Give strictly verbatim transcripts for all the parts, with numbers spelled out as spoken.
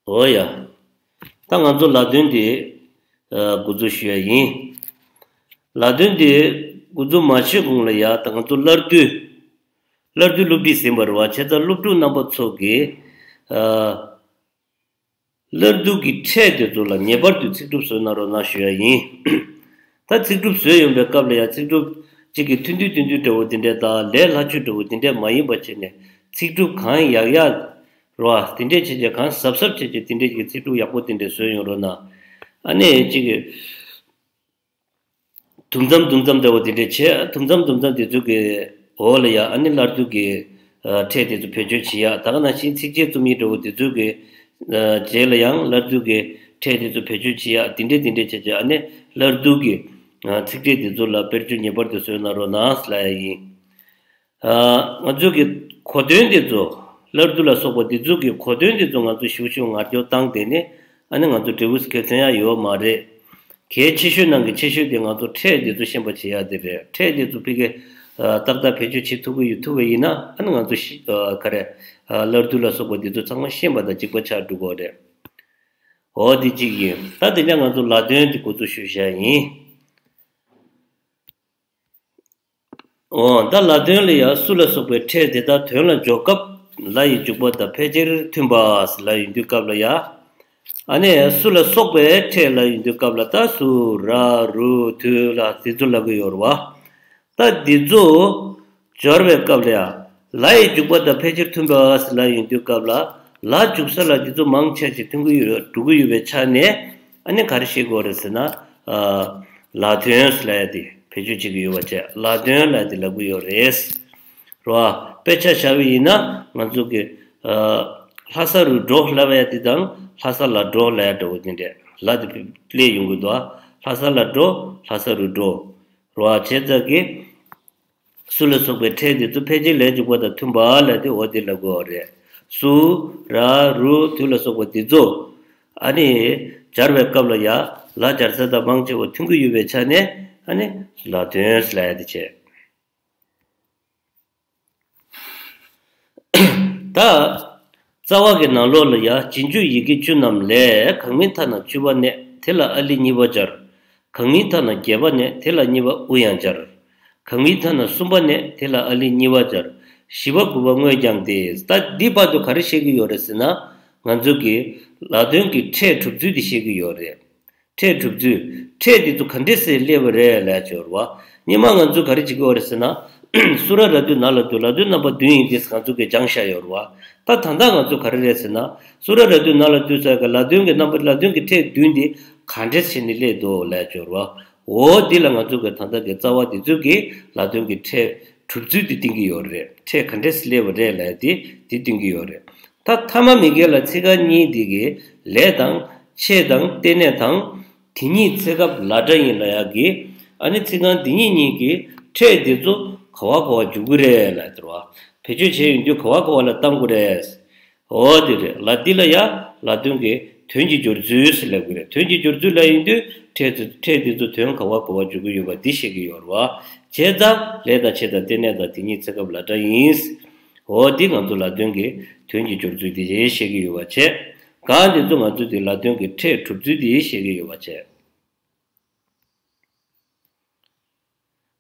འོ་ཡ། ད་ང་ཚོ་ལ་དོན་འདི་ཨ་འགོ་འཛུགས་ཞུ་ཡ་ཡིན། ལ་དོན་འདི་འགོ་འཛུགས་མ་བྱས་གོང་ལ་ཡ། ད་ང་ཚོ་སླར་བསྡུ། སླར་བསྡུ་སློབ་ཁྲིད་ཟིན་པ་རེད་བ། བྱས་ཙང་སློབ་ཕྲུག་རྣམ་པ་ཚོ་གིས་ཨ་སླར་བསྡུ་གི་ཕྲད་དེ་ཚོ་ལ་ངེས་པར་དུ་ཚིག་གྲུབ་བཟོས་གནང་རོགས་གནང་ཞུ་ཡ་ཡིན། ད་ཚིག་གྲུབ་བཟོས་ཡོང་པའི་སྐབས་ལ་ཡང་ཚིག་གྲུབ་གཅིག་གི་ཐུང་ཐུང་ཐུང་ཐུང་འདྲ་བོ་དེ་འདྲས་དང་ལས་སླ་ཆོས་འདྲ་བོ་དེ་འདྲས་མ་ཡིན་པ་བྱས་ནས། ཚིག་གྲུབ་གང་ཡག་ཡག་རེད་བ། དེ་འདྲས་བྱས་བྱས། གང་གཟབ་གཟབ་བྱས་བྱས། དེ་འདྲས་ཀྱི་ཚིག་གྲུབ་ཡག་པོ་དེ་འདྲས་བཟོས་ཡོང་རོགས་གནང་། ཨ་ནི་གཅིག་གི་དུམ་མཚམས་དུམ་མཚམས་འདྲ་བོ་དེ་འདྲས་བྱས། དུམ་མཚམས་དུམ་མཚམས་དེ་ཚོ་གི་འོག་ལ་ཡ། ཨ་ནི་སླར་བསྡུ་གི་ཨ་ཕྲད་དེ་ཚོ་བེད་སྤྱོད་བྱེད་ཡ། ད་ག་ནང་བཞིན་ཚིགས་བཅད་རྩོམ་ཡིག་འདྲ་བོ་དེ་ཚོ་གི་ཨ་རྗེས་ལ་ཡང་སླར་བསྡུ་གི་ཕྲད་དེ་ཚོ་བེད་སྤྱོད་བྱེད་ཡ། དེ་འདྲས་དེ་འདྲས་བྱས་བྱས། ཨ་ནི་སླར་བསྡུ་གི་ཨ་ཚིག་ཕྲད་དེ་ཚོ་ལ་དཔེར་བརྗོད་ངེས་པར་དུ་བཟོས་གནང་རོགས་གནང་ལབ་ཡ་ཡིན། ཨ་ང་ཚོ་གི་གོ་དོན་དེ་ཚོ། སླར་བསྡུ་ལ་སོགས་པ་འདི་ཚོ་གི་གོ་དོན་དེ་ཚོ་ང་ཚོ་ཞིབ་ཞིབ་ངར་སྐྱོར་བཏང་དེ་ནས། ཨ་ནི་ང་ཚོ་འབྲས་བུ་ཁེ་ཐོན་ཡ་ཡོད་མ་རེད། གལ་ཆེ་ཤོས་ནང་གི་ཆེ་ཤོས་དེ་ང་ཚོ་ཕྲད་དེ་ཚོ་ཤེས་པ་བྱེད་ཡ་དེ་རེད། ཕྲད་དེ་ཚོ་ཕ་གིར་ཨ་ཏག་ཏག་བེད་སྤྱོད་བྱེད་ཐུབ་ཀྱི་ཡོད། ཐུབ་པ་ཡིན་ན། ཨ་ནི་ང་ཚོ་ཤི་ཨ་ག་རེ་ཨ་སླར་བསྡུ་ལ་སོགས་པ་འདི་ཚོ་ཚང་མ་ཤེས་པ་དང་གཅིག་པ་ཆགས་འགྲོ་གི་རེད། འོ་དེ་གཅིག་ཡིན། ད་དེ་ནས་ང་ཚོ་ལ་དོན་དེ་འགོ་འཛུགས་ཞུ་བྱ་ཡིན། འོ་ད་ལ་དོན་ལ་ཡ། སུ་ལ་སོགས་པའི་ཕྲད་དེ་དག་དོན་ལ་འཇོག་སྐབས་ལ་ཡི་འཇུག་པ་དང་ཕལ་ཆེར་མཐུན་པ་ལ་ཡོང་དུས་སྐབས་ལ་ཡ། ཨ་ནི་སུ་ལ་སོགས་པའི་ཕྲད་ལ་ཡོང་དུས་སྐབས་ལ། ད་སུ་ར་རུ་དུ་ལ་དེ་ཚོ་ལབ་ཀྱི་ཡོད་རེད་བ། ད་འདི་ཚོ་སྦྱོར་བའི་སྐབས་ལ་ཡ། ལ་ཡི་འཇུག་པ་དང་ཕལ་ཆེར་མཐུན་པ་ལ་ཡོང་དུས་སྐབས་ལ། ལ་འཇུག་ས་ལ་འདི་ཚོ་མང་ཆེ་ཞིག་མཐུན་གྱི་ཡོད། འགྲོ་གི་ཡོད་པའི་ཆ་ནས། ཨ་ནི་ག་རེ་བཤད་དགོས་རེད་ཟེར་ན། ཨ་ལ་དོན་ལབ་ཡ་དེ་བེད་སྤྱོད་བྱེད་ཀྱི་ཡོད་པ་བྱས། ལ་དོན་ལབ་ཡ་དེ་ལབ་ཀྱི་ཡོད་རེད། རེད་བ། དཔེ་ཆ་བཞག་པ་ཡིན་ན་ང་ཚོ་གི་ཨ་ལྷ་ས་རུ་འགྲོ་ལབ་ཡ་དེ་དང་། ལྷ་ས་ལ་འགྲོ་ལབ་ཡ་འདྲ་བོ་དེ་འདྲས་ལ་དེ་སླེབས་ཡོང་གི་འདུག་ཨ་ལྷ་ས་ལ་འགྲོ། ལྷ་ས་རུ་འགྲོ། རེད་བ། བྱས་ཙང་གི་སུ་ལ་སོགས་པའི་ཕྲད་དེ་ཚོ་ཕལ་ཆེར་ལ་ཡི་འཇུག་པ་དང་མཐུན་པ་ལབ་ཡ་དེ། འོ་དེ་ལབ་དགོས་པ་རེད། སུ་ར་རུ་དུ་ལ་སོགས་པ་འདི་ཚོ་ཨ་ནི་སྦྱར་བའི་སྐབས་ལ་ཡ། ལ་སྦྱར་ས་དང་མང་ཆེ་བ་མཐུན་གྱི་ཡོད་པའི་ཆ་ནས། ཨ་ནི་ལ་དོན་ལབ་ཡ་དེ་བྱས། ད་རྩ་བ་གི་ནང་ལོགས་ལ་ཡ། རྗེས་འཇུག་ཡི་གེ་བཅུ་རྣམས་ལས། གང་མིན་མཐའ་ན་བཅུ་པ་གནས། དེ་ལ་ཨ་ལི་གཉིས་པ་སྦྱར། གང་མིན་མཐའ་ན་བརྒྱད་པ་གནས། དེ་ལ་གཉིས་པ་ཨུ་ཡང་སྦྱར། གང་མིན་མཐའ་ན་གསུམ་པ་གནས། དེ་ལ་ཨ་ལི་གཉིས་པ་སྦྱར། བཞི་པ་དགུ་པ་དངོས་ཀྱང་སྟེ། ད་འདི་བར་དུ་ག་རེ་བཤད་ཀྱི་ཡོད་རེད་ཟེར་ན། ང་ཚོ་གི་ལ་དོན་གྱི་ཕྲད་གྲུབ་ཚུལ་དེ་བཤད་ཀྱི་ཡོད་རེད། ཕྲད་གྲུབ་ཚུལ། ཕྲད་དེ་ཚོ་ག་འདྲས་སེ་སླེབས་པ་རེད་ལབ་ཡ་ཅིག་ཡོད་རེད་བ། སྔོན་མ་ང་ཚོ་ག་རེ་བྱེད་ཀྱི་ཡོད་རེད་ཟེར་ན། སུ་ར་ར་དུ་ན་ལ་དུ། ལ་དོན་རྣམ་པ་བདུན་ཡིན་ཏེ་ང་ཚོ་གིས་སྦྱངས་བཞག་ཡོད་རེད་བ། ད་ད་ལྟ་ང་ཚོ་ག་རེ་རེད་ཟེར་ན། སུ་ར་ར་དུ་ན་ལ་དུ་ཟེར་གི་ལ་དོན་གྱི་རྣམ་པ། ལ་དོན་གྱི་ཕྲད་བདུན་དེ་ག་འདྲས་བྱས་ནས་སླེབས་འདུག་ལབ་ཡ་ཅིག་ཡོད་རེད་བ། འོ་འདི་ལ་ང་ཚོ་གི་ད་ལྟ་གི་རྩ་བ་དེ་ཚོ་གི་ལ་དོན་གྱི་ཕྲད་གྲུབ་ཚུལ་དེ་བསྟན་གྱི་ཡོད་རེད། ཕྲད་ག་འདྲས་སེ་སླེབས་པ་རེད་ལབ་ཡ་དེ་དེ་བསྟན་གྱི་ཡོད་རེད། ད་ཐ་མ་མི་དགེ་ལ་ཚིག་རྐང་གཉིས་དེ་གི་ལས་དང་ཆེད་དང་རྟེན་གནས་དང་། དེ་ཉིད་ཚེ་སྐབས་ལ་སྒྲ་ཡིན་ལབ་ཡ་གི། ཨ་ནི་ཚིག་རྐང་འདི་གཉིས་གཉིས་ཀྱི་ཕྲད་འདི་ཚོ་ག་བ་ག་བ་འཇུག་གི་རེད་ལབ་ཡ་དེ་རེད་བ། བེད་སྤྱོད་བྱས་ཡོང་དུས་ག་བ་ག་བ་ལ་གཏང་དགོས་རེད། འོ་དེ་རེད། ལ་འདི་ལ་ཡ་ལ་དོན་གྱི་དོན་གྱི་སྦྱོར་ཚུལ་ཟེར་ལབ་གི་རེད། དོན་གྱི་སྦྱོར་ཚུལ་ལབ་ཡོང་དུས་ཕྲད་ཚོ། ཕྲད་འདི་ཚོ་དོན་ག་བ་ག་བ་འཇུག་གི་ཡོད་པ་འདི་བཤད་ཀྱི་ཡོད་རེད་བ། བྱས་ཙང་ལས་དང་ཆེད་དང་རྟེན་གནས་དང་དེ་ཉིད་ཚེ་སྐབས་ལ་སྒྲ་ཡིན། འོ་འདི་ང་ཚོ་ལ་དོན་གྱི་དོན་གྱི་སྦྱོར་ཚུལ་འདི་བཤད་ཀྱི་ཡོད་པ་བྱས། གང་འདི་ཚོ་ང་ཚོ་འདི་ལ་དོན་གྱི་ཕྲད་གྲུབ་ཚུལ་འདི་བཤད་ཀྱི་ཡོད་པ་བྱས།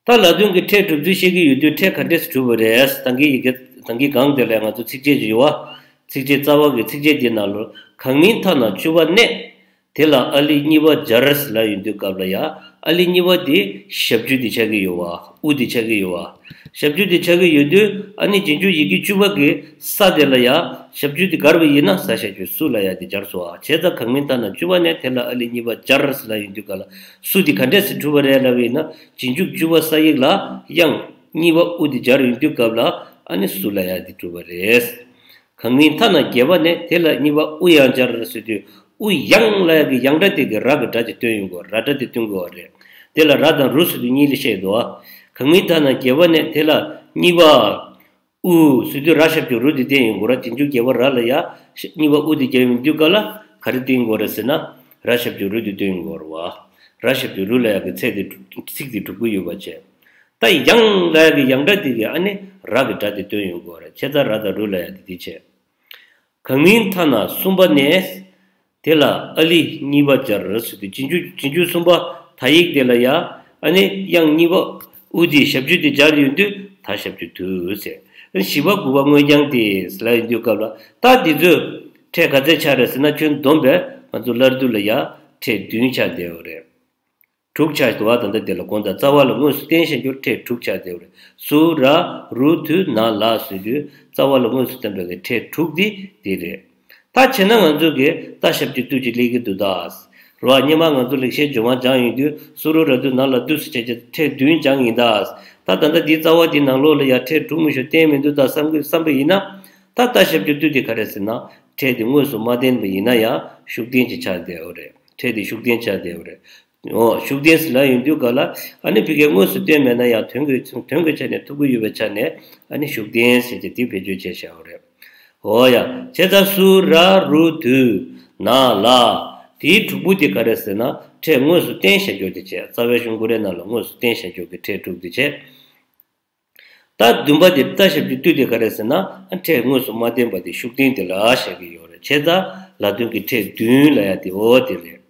ད་ལ་དོན་གྱི་ཕྲད་གྲུབ་ཚུལ་བཤད་ཀྱི་ཡོད་དུས། ཕྲད་ག་འདྲས་སེ་གྲུབ་པ་རེད། ད་གིན་ཡི་གེ། ད་གིན་སྒང་དེ་ལ་ང་ཚོ་ཚིགས་བཅད་ཅིག་ཡོད་བ། ཚིགས་བཅད་རྩ་བ་གི་ཚིགས་བཅད་འདི་ནང་ལོགས། གང་མིན་མཐའ་ན་བཅུ་པ་གནས། དེ་ལ་ཨ་ལི་གཉིས་པ་སྦྱར་ལབ་ཡོང་དུས་སྐབས་ལ་ཡ། ཨ་ལི་གཉིས་པ་དེ་ཞབས་ཀྱུ་དེ་ཆགས་ཀྱི་ཡོད་བ། ཨུ་དེ་ཆགས་ཀྱི་ཡོད་བ། ཞབས་ཀྱུ་དེ་ཆགས་ཀྱི་ཡོད་དུས། ཨ་ནི་རྗེས་འཇུག་ཡི་གེ་བཅུ་པ་གི་ས་དེ་ལ་ཡ། ཞབས་ཀྱུ་དེ་ག་རེ་བ་ཡིན་ན། ས་ཞབས་ཀྱུ་སུ་ལབ་ཡ་དེ་སྦྱར་སོང་བ། བྱས་ཙང་གང་མིན་མཐའ་ན་བཅུ་པ་གནས། དེ་ལ་ཨ་ལི་གཉིས་པ་སྦྱར་ལབ་ཡོང་དུས་སྐབས་ལ། སུ་དེ་ག་འདྲས་སེ་གྲུབ་པ་རེད་ལབ་པ་ཡིན་ན། རྗེས་འཇུག་བཅུ་པ་ས་ཡིག་ལ་དབྱངས་གཉིས་པ་ཨུ་དེ་སྦྱར་ཡོང་དུས་སྐབས་ལ། ཨ་ནི་སུ་ལབ་ཡ་དེ་གྲུབ་པ་རེད། གང་མིན་མཐའ་ན་བརྒྱད་པ་གནས། དེ་ལ་གཉིས་པ་ཨུ་ཡང་སྦྱར་ཟེར་དུས། ཨུ་ཡང་ལབ་ཡ་གི་ཡང་སྒྲ་དེ་གི་ར་གི་སྒྲ་དེ་སྟོན་ཡོང་གི་ཡོད། ར་སྒྲ་དེ་སྟོན་གྱི་ཡོད་རེད། དེ་ལ་ར་དང་རུ་ཟེར་དུས་གཉིས་ལ་བཤད་འདུག་བ། གང་མིན་མཐའ་ན་བརྒྱད་པ་གནས། དེ་ལ་གཉིས་པ་ཨུ་ཟེར་དུས་ར་ཞབས་ཀྱུ་རུ་དེ་བསྟན་ཡོང་གི་ཡོད་རེད། རྗེས་འཇུག་བརྒྱད་པ་ར་ལ་ཡ། གཉིས་པ་ཨུ་དེ་བརྒྱབ་ཡོང་དུས་སྐབས་ལ་ག་རེ་སྟོན་གྱི་ཡོད་རེད་ཟེར་ན། ར་ཞབས་ཀྱུ་རུ་དེ་སྟོན་ཡོང་གི་ཡོད་རེད་བ། ར་ཞབས་ཀྱུ་རུ་ལབ་ཡ་གི་ཚིག་དེ། ཚིག་དེ་གྲུབ་ཀྱི་ཡོད་པ་བྱས། ད་ཡང་ལབ་ཡ་གི་ཡང་སྒྲ་དེ་གི་ཨ་ནི་ར་གི་སྒྲ་དེ་སྟོན་ཡོང་གི་ཡོད་རེད། བྱས་ཙང་ར་དང་རུ་ལབ་ཡ་དེ་དེ་བྱས། གང་མིན་མཐའ་ན་གསུམ་པ་གནས། དེ་ལ་ཨ་ལི་གཉིས་པ་སྦྱར་ཟེར་དུས་རྗེས་འཇུག་རྗེས་འཇུག་གསུམ་པ་ད་ཡིག་དེ་ལ་ཡ་ཨ་ནི་དབྱངས་གཉིས་པ་ཨུ་དེ་ཞབས་ཀྱུ་དེ་སྦྱར་ཡོང་དུས་ད་ཞབས་ཀྱུ་དུ་ཟེར། ཨ་ནི་བཞི་པ་དགུ་པ་དངོས་རྐྱང་དེ་ལ་ཡིན་དུས་སྐབས་ལ་ད་འདི་ཚོས་ཕྲད་ག་ཚད་ཆགས་རེད་ཟེར་ན། ཁྱོན་བསྡོམས་པས་ང་ཚོ་སླར་བསྡུ་ལ་ཡ་ཕྲད་བདུན་ཆགས་བསྡད་ཡོད་རེད། དྲུག་ཆགས་འདུག་བ། ད་ལྟ་དེ་ལ་དགོངས་དག་རྩ་བ་ལ་དངོས་སུ་བསྟན་བཞག་རྒྱུར་ཕྲད་དྲུག་ཆགས་བསྡད་ཡོད་རེད། སུ་ར་རུ་དུ་ན་ལ་ཟེར་དུས་རྩ་བ་ལ་དངོས་སུ་བསྟན་པའི་གི་ཕྲད་དྲུག་འདི་འདི་རེད། ད་བྱས་ན་ང་ཚོ་གིས་ད་ཞབས་ཀྱུ་ཏུ་ཅིག་སླེབས་ཀྱི་འདུག་ད། རོ། སྔོན་མ་ང་ཚོ་ལེགས་བཤད་ལྗོན་དབང་སྦྱངས་ཡོང་དུས་སུ་རུ་ར་དུ་ན་ལ་དུ་ཟེར་བྱས་བྱས་ཕྲད་བདུན་སྦྱངས་ཡིན་ད། ད་ད་ལྟ་འདིའི་རྩ་བ་འདི་ནང་ལོགས་ལ་ཡ་ཕྲད་དྲུག་མི་ཤོ་བསྟན་མི་འདུག་ད་བསམ་གི་བསམ་པ་ཡིན་ན། ད་ད་ཞབས་ཀྱུ་ཏུ་དེ་ག་རེ་ཟེར་ན། ཕྲད་དེ་དངོས་སུ་མ་བསྟན་པ་ཡིན་ན་ཡང་ཤུགས་བསྟན་ཅིག་ཆགས་བསྡད་ཡོད་རེད། ཕྲད་དེ་ཤུགས་བསྟན་ཆགས་བསྡད་ཡོད་རེད། འོ། ཤུགས་བསྟན་ཟེར་ལབ་ཡོང་དུས་ག་ལ་ཨ་ནི་ཕ་གིར་དངོས་སུ་བསྟན་མེད་ན་ཡང་དོན་གྱི་དོན་གྱི་ཆ་ནས་ཐུག་གི་ཡོད་པའི་ཆ་ནས་ཨ་ནི་ཤུགས་བསྟན་ཟེར་ཏེ་དེ་བེད་སྤྱོད་བྱས་བཞག་ཡོད་རེད། འོ་ཡ། བྱས་ཙང་སུ་ར་རུ་དུ་ན་ལ། དེའི་དྲུག་པོ་དེ་ག་རེ་ཟེར་ན་ཕྲད་དངོས་སུ་བསྟན་བཞག་རྒྱུ་དེ་བྱས། རྩ་བའི་གཞུང་ཀུན་རའི་ནང་ལ་དངོས་སུ་བསྟན་བཞག་རྒྱུ་གི་ཕྲད་དྲུག་དེ་བྱས། ད་བདུན་པ་དེ་ད་ཞབས་ཀྱུ་ཏུ་དེ་ག་རེ་ཟེར་ན་ཕྲད་དངོས་སུ་མ་བསྟན་པ་དེ་ཤུགས་བསྟན་དེ་ལ་བཤད་ཀྱི་ཡོད་རེད། བྱས་ཙང་ལ་དོན་གྱི་ཕྲད་བདུན་ལ་ཡ་དེ་འོ་དེ་རེད།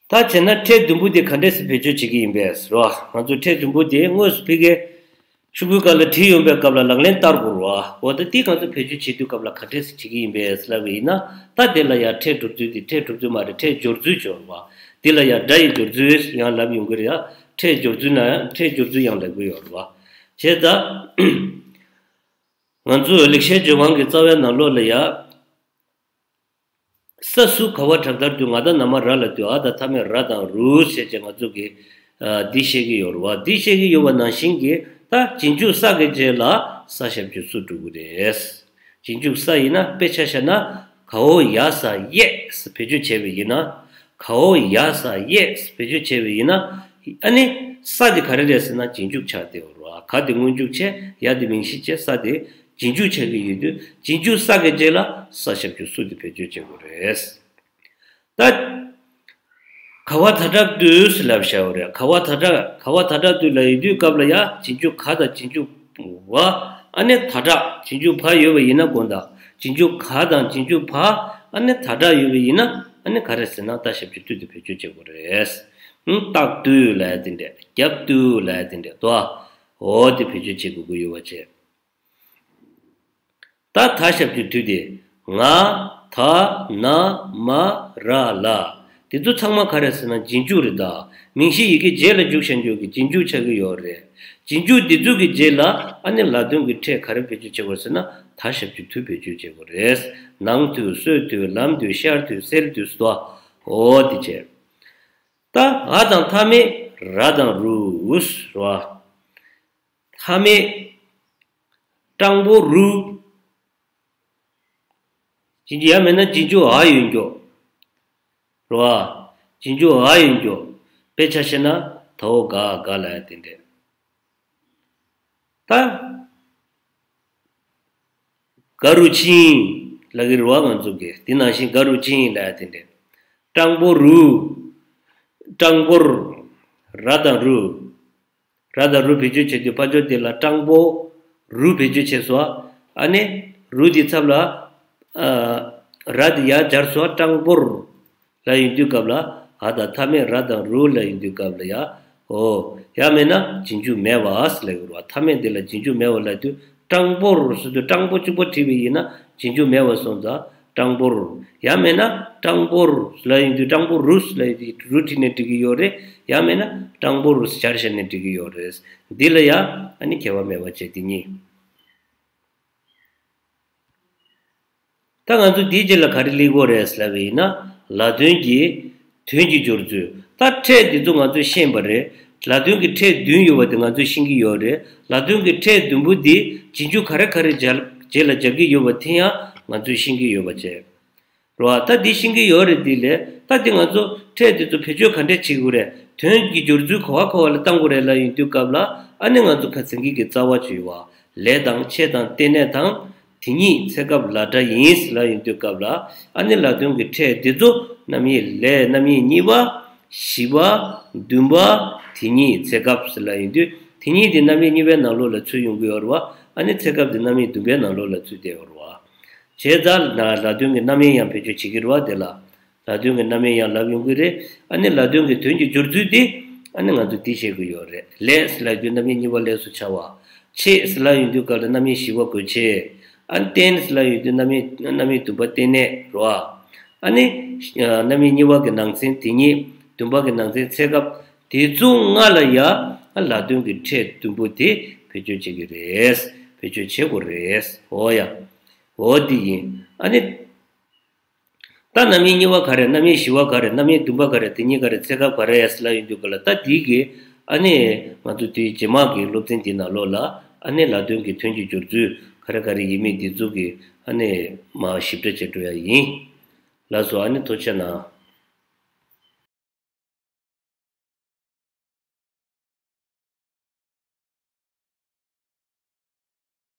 ད་བྱས་ན་ཕྲད་བདུན་པོ་དེ་ག་འདྲས་སེ་བེད་སྤྱོད་བྱེད་ཀྱི་ཡིན་པས་ཟེར་བ། ང་ཚོ་ཕྲད་བདུན་པོ་དེ་དངོས་སུ་ཕ་གིར་ཤོག་གུའི་སྒང་ལ་བྲིས་ཡོང་པའི་སྐབས་ལ་ལག་ལེན་བསྟར་དགོས་རེད་བ། འོ་ད་དེ་ང་ཚོ་བེད་སྤྱོད་བྱེད་དུས་སྐབས་ལ་ག་འདྲས་སེ་བྱེད་ཀྱི་ཡིན་པས་ལབ་པ་ཡིན་ན། ད་དེ་ལ་ཡང་ཕྲད་སྦྱོར་ཚུལ་དེ། ཕྲད་སྒྲུབ་ཚུལ་མ་རེད། ཕྲད་སྦྱོར་ཚུལ་སྦྱོར་བ། དེ་ལ་ཡང་སྒྲ་ཡི་སྦྱོར་ཚུལ་ཡང་ལབ་ཡོང་གི་རེད་ཡ། ཕྲད་སྦྱོར་ཚུལ་ན་ཡང་ཕྲད་སྦྱོར་ཚུལ་ཡང་ལབ་ཀྱི་ཡོད་རེད་བ། བྱས་ཙང་ང་ཚོ་ལེགས་བཤད་ལྗོན་དབང་གི་རྩ་བའི་ནང་ལོགས་ལ་ཡ། ས་སུ་ག་བ་དྲག་མཐར་དུ། ང་ད་ན་མ་ར་ལ་དུ། འ་ད་མཐའ་མེད་ར་དང་རུ་ཟེར་བྱས་ང་ཚོ་གིས་ཨ་འདི་བཤད་ཀྱི་ཡོད་རེད་བ། འདི་བཤད་ཀྱི་ཡོད་པ་ནང་བཞིན་གྱི་ད་རྗེས་འཇུག་ས་གི་རྗེས་ལ་ས་ཞབས་ཀྱུ་སུ་འགྲོ་གི་རེད། རྗེས་འཇུག་ས་ཡིན་ན། དཔེ་ཆ་བཞག་ན་གའོ་ཡ་ས་ཡེ་ཟེར་བེད་སྤྱོད་བྱས་པ་ཡིན་ན། གའོ་ཡ་ས་ཡེ་ཟེར་བེད་སྤྱོད་བྱས་པ་ཡིན་ན། ཨ་ནི་ས་དེ་ག་རེ་རེད་ཟེར་ན་རྗེས་འཇུག་ཆགས་བསྡད་ཡོད་རེད་བ། ག་དེ་སྔོན་འཇུག་བྱས། ཡ་དེ་མིང་གཞི་བྱས། ས་དེ་རྗེས་འཇུག་ཆགས་ཀྱི་ཡོད་དུས་རྗེས་འཇུག་ས་གི་རྗེས་ལ་ས་ཞབས་ཀྱུ་སུ་དེ་བེད་སྤྱོད་བྱེད་དགོས་རེད། ད་ག་བ་ད་དྲག་ཏུ་ཟེར་ལབ་བཞག་ཡོད་རེད། ག་བ་ད་དྲག་ག་བ་ད་དྲག་ཏུ་ལབ་ཡོང་དུས་སྐབས་ལ་ཡ་རྗེས་འཇུག་ག་དང་རྗེས་འཇུག་བ། ཨ་ནི་ད་དྲག་རྗེས་འཇུག་བ་ཡོད་པ་ཡིན་ན་དགོངས་དག་རྗེས་འཇུག་ག་དང་རྗེས་འཇུག་བ་ཨ་ནི་ད་དྲག་ཡོད་པ་ཡིན་ན་ཨ་ནི་ག་རེ་ཟེར་ན་ད་ཞབས་ཀྱུ་ཏུ་དེ་བེད་སྤྱོད་བྱེད་དགོས་རེད། ཨང་། རྟག་ཏུ་ལབ་ཡ་དེ་འདྲས། རྒྱབ་ཏུ་ལབ་ཡ་དེ་འདྲས་དོ། འོ་དེ་བེད་སྤྱོད་བྱེད་དགོས་ཀྱི་ཡོད་པ་བྱས། ད་ད་ཞབས་ཀྱུ་ཏུ་དེ་ང་ད་ན་མ་ར་ལ། དེ་ཚོ་ཚང་མ་ག་རེ་ཟེར་ན་རྗེས་འཇུག་རེད་ད། མིང་གཞི་ཡི་གེ་རྗེས་ལ་འཇུག་བཞག་རྒྱུ་གི་རྗེས་འཇུག་ཆགས་ཀྱི་ཡོད་རེད། རྗེས་འཇུག་འདི་ཚོ་གི་རྗེས་ལ་ཨ་ནི་ལ་དོན་གྱི་ཕྲད་ག་རེ་བེད་སྤྱོད་བྱེད་དགོས་ཟེར་ན་ད་ཞབས་ཀྱུ་ཏུ་བེད་སྤྱོད་བྱེད་དགོས་རེད། ནང་དུ། སོད་དུ། ལམ་དུ། ཤར་དུ། སེལ་དུ་སོ། འོ་དེ་བྱས། ད་འ་དང་མཐའ་མེད་ར་དང་རུ་རེད་བ། མཐའ་མེད། སྤྲང་པོ་རུ། རྗེས་འཇུག་ཡང་མིན་ན་རྗེས་འཇུག་འ་ཡོད་རྒྱུ་རེད་བ། རྗེས་འཇུག་འ་ཡོད་རྒྱུ། དཔེ་ཆ་བཤད་ན་ད་འོ་ག་ག་ལབ་ཡ་དེ་འདྲས། ད་ག་རུ་ཕྱིན་ལབ་ཀྱི་རེད་བ། ང་ཚོ་གིས་དེ་ནང་བཞིན་ག་རུ་ཕྱིན་ལབ་ཡ་དེ་འདྲས། སྤྲང་པོ་རུ། སྤྲང་པོར། ར་དང་རུ། ར་དང་རུ་བེད་སྤྱོད་བྱེད་དུས་ཕར་ཕྱོགས་དེ་ལ་སྤྲང་པོ་རུ་བེད་སྤྱོད་བྱས་སོ། ཨ་ནི་རུ་དེའི་ཚབ་ལ་ཨ་ར་དེ་ཡར་སྦྱར་སོ། སྤྲང་པོར་ལབ་ཡོང་དུས་སྐབས་ལ་འ་དང་མཐའ་མེད་ར་དང་རུ་ལབ་ཡོང་དུས་སྐབས་ལ་ཡ། འོ། ཡང་མིན་ན་རྗེས་འཇུག་མེད་པ་ཟེར་ལབ་ཀྱི་རེད་བ། མཐའ་མེད་དེ་ལ་རྗེས་འཇུག་མེད་པ་ལབ་དུས་སྤྲང་པོར་ཟེར་དུས་སྤྲང་པོ་གཅིག་པོ་བྲིས་པ་ཡིན་ན་རྗེས་འཇུག་མེད་པ་སོང་ཙང་། སྤྲང་པོར། ཡང་མིན་ན་སྤྲང་པོར་ལབ་ཡོང་དུས་སྤྲང་པོ་རུ་ལབ་ཡོང་དུས་རུ་བྲིས་ནས་འབྲི་གི་ཡོད་རེད། ཡང་མིན་ན་སྤྲང་པོ་རུ་སྦྱར་བྱས་ནས་འབྲི་གི་ཡོད་རེད། འདི་ལ་ཡང་ཨ་ནི་ཁྱད་པར་མེད་པ་བྱས་དེ་གཉིས། ད་ང་ཚོ་འདིའི་རྗེས་ལ་ག་རེ་སླེབས་ཀྱི་ཡོད་རེད་ལབ་པ་ཡིན་ན། ལ་དོན་གྱི་དོན་གྱི་སྦྱོར་ཚུལ། ད་ཕྲད་འདི་ཚོ་ང་ཚོས་ཤེས་པ་རེད། ལ་དོན་གྱི་ཕྲད་བདུན་ཡོད་པ་དེ་ང་ཚོས་ཤེས་ཀྱི་ཡོད་རེད། ལ་དོན་གྱི་ཕྲད་བདུན་པོ་འདི་རྗེས་འཇུག་ག་རེ་ག་རེ་སྦྱར་རྗེས་ལ་སྦྱར་གྱི་ཡོད་པ་དེ་ཡང་ང་ཚོས་ཤེས་ཀྱི་ཡོད་པ་བྱས། རེད་བ། ད་འདི་ཤེས་ཀྱི་ཡོད་རེད། འདི་ལས་ད་འདི་ང་ཚོ་ཕྲད་འདི་ཚོ་བེད་སྤྱོད་ག་འདྲས་བྱེད་དགོས་རེད། དོན་གྱི་སྦྱོར་ཚུལ་ག་བ་ག་བ་ལ་བཏང་དགོས་རེད་ལབ་ཡོང་དུས་སྐབས་ལ་ཨ་ནི་ང་ཚོ་ཁ་སང་གི་གི་རྩ་བ་ཅིག་ཡོད་བ། ལས་དང་ཆེད་དང་རྟེན་གནས་དང་། དེ་ཉིད་ཚེ་སྐབས་ལ་སྒྲ་ཡིན་ལབ་ཡོང་དུས་སྐབས་ལ་ཨ་ནི་ལ་དོན་གྱི་ཕྲད་འདི་ཚོ་རྣམ་དབྱེ་ལས་རྣམ་དབྱེ་གཉིས་པ། བཞི་པ། བདུན་པ། དེ་ཉིད་ཚེ་སྐབས་ལབ་ཡོང་དུས་དེ་ཉིད་དེ་རྣམ་དབྱེ་གཉིས་པའི་ནང་ལོགས་ལ་ཚུད་ཡོང་གི་ཡོད་རེད་བ། ཨ་ནི་ཚེ་སྐབས་དེ་རྣམ་དབྱེ་བདུན་པའི་ནང་ལོགས་ལ་ཚུད་བསྡད་ཡོད་རེད་བ། བྱས་ཙང་ན་ལ་དོན་གྱི་རྣམ་དབྱེ་ཡང་བེད་སྤྱོད་བྱེད་ཀྱི་རེད་བ། དེ་ལ་ལ་དོན་གྱི་རྣམ་དབྱེ་ཡང་ལབ་ཡོང་གི་རེད། ཨ་ནི་ལ་དོན་གྱི་དོན་གྱི་སྦྱོར་ཚུལ་དེ་ཨ་ནི་ང་ཚོ་འདི་བཤད་ཀྱི་ཡོད་རེད། ལས་ལབ་དུས་རྣམ་དབྱེ་གཉིས་པ་ལས་སུ་བྱ་བ། ཆེད་ལབ་ཡོང་དུས་སྐབས་ལ་རྣམ་དབྱེ་བཞི་པ་དགོས་ཆེད། ཨ་ནི་རྟེན་ལབ་ཡོང་དུས་རྣམ་དབྱེ་རྣམ་དབྱེ་བདུན་པ་རྟེན་གནས་རེད་བ། ཨ་ནི་རྣམ་དབྱེ་གཉིས་པ་གི་ནང་ཚན་དེ་ཉིད། བདུན་པ་གི་ནང་ཚན་ཚེ་སྐབས། དེ་ཚོ་ལྔ་ལ་ཡ་ལ་དོན་གྱི་ཕྲད་བདུན་པོ་དེ་བེད་སྤྱོད་བྱེད་ཀྱི་རེད། བེད་སྤྱོད་བྱེད་དགོས་རེད། འོ་ཡ། འོ་དེ་ཡིན། ཨ་ནི། ད་རྣམ་དབྱེ་གཉིས་པ་ག་རེ། རྣམ་དབྱེ་བཞི་པ་ག་རེ། རྣམ་དབྱེ་བདུན་པ་ག་རེ། དེ་གཉིས་ག་རེ། ཚེ་སྐབས་ག་རེ་ལབ་ཡོང་དུས་སྐབས་ལ། ད་དེ་གི་ཨ་ནི་ང་ཚོ་དེ་རྗེས་མ་གི་སློབ་ཚན་དེ་ནང་ལོགས་ལ་ཨ་ནི་ལ་དོན་གྱི་དོན་གྱི་སྦྱོར་ཚུལ་ག་རེ་ག་རེ་ཡིན་མིན་དེ་ཚོ་གི་ཨ་ནི་མ་ཞིབ་ཕྲ་བྱེད་འགྲོ་ཡ་ཡིན། ལགས་སོ། ཨ་ནི་ཐུགས་རྗེ་གནང་།